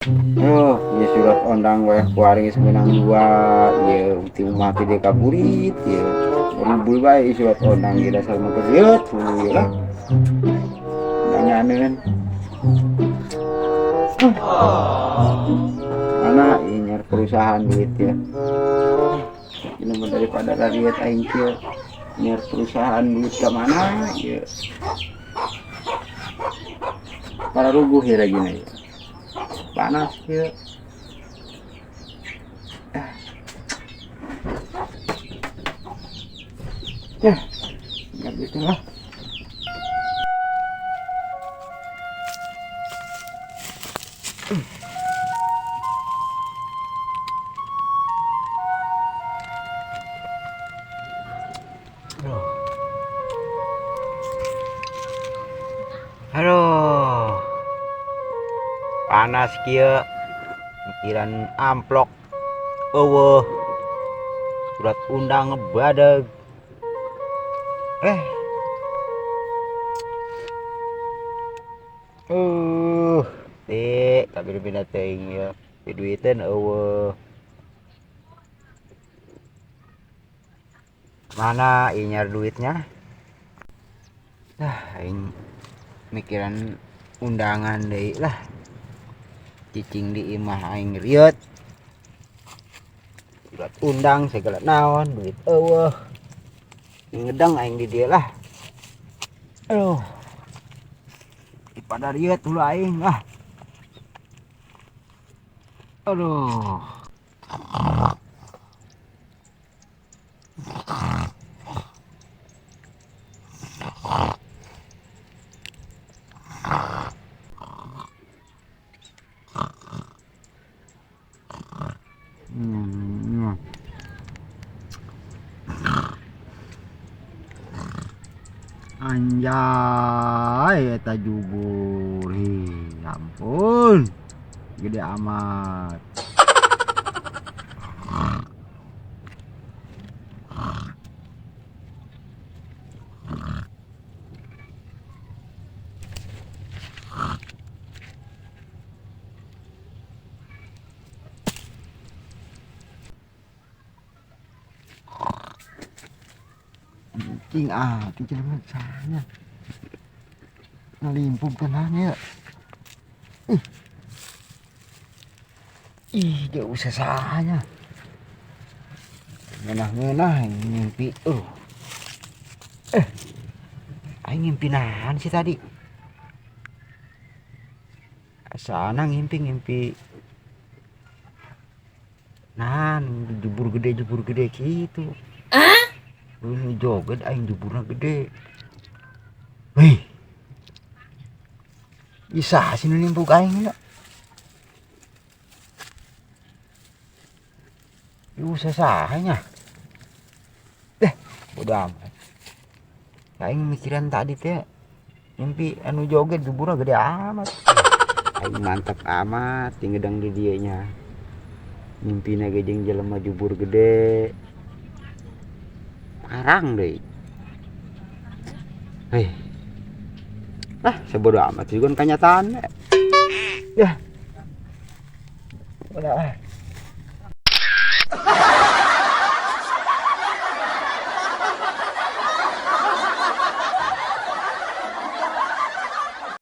Oh, ieu surat ondang weh kuari geus meunang dua, ieu ti mati deui ka burit ieu. Rubul bae surat ondang ieu dasar mah geurieuh hulu ieu lah. Undanganeun. Mana ieu nyer perusahaan duit ya. Ini mah daripada rariet aing kieu nyer perusahaan duit ka mana ieu. Para ruguh ya rajina ieu. Panas ya. Ya, nggak bisa lah. Aduh. Panas kieu. Mikiran amplok. Eueuh. Surat undang ngebadeg. Teh, kabir-bina teuing ieu. Di duiteun eueuh. Mana ieu nyar duitnya? Dah, aing mikiran undangan deui lah. Cicing di imah aing rieut. Surat undang segala naon, duit eueuh. Ngedang aing di dieu lah. Aduh. Pada rieut hulu aing lah. Aduh. Anjay, eta jubur. Hi, ampun. Gede amat. Cing, ah, cing mah sahanya. Ngalimpung tenan ya. Ih. Ih, jauh sesahanya. Ngeunah-ngeunah ngimpi. Aing ngimpi nahan sih tadi. Asana ngimpi-ngimpi. Nahan jubur gede gitu. Hah? Lu joget aing juburna gede. Wih. Bisa sih nu nimpuk aing nya. Ieu sasahnya. Bodo amat. Aing mikiran tadi teh mimpi anu joget juburna gede amat. Aing mantap amat tingedang di dieu nya. Mimpina ge jeung jelema jubur gede. Parang deui. Hei. Lah, sebodo amat juga kan kenyataan. Ya. Udah.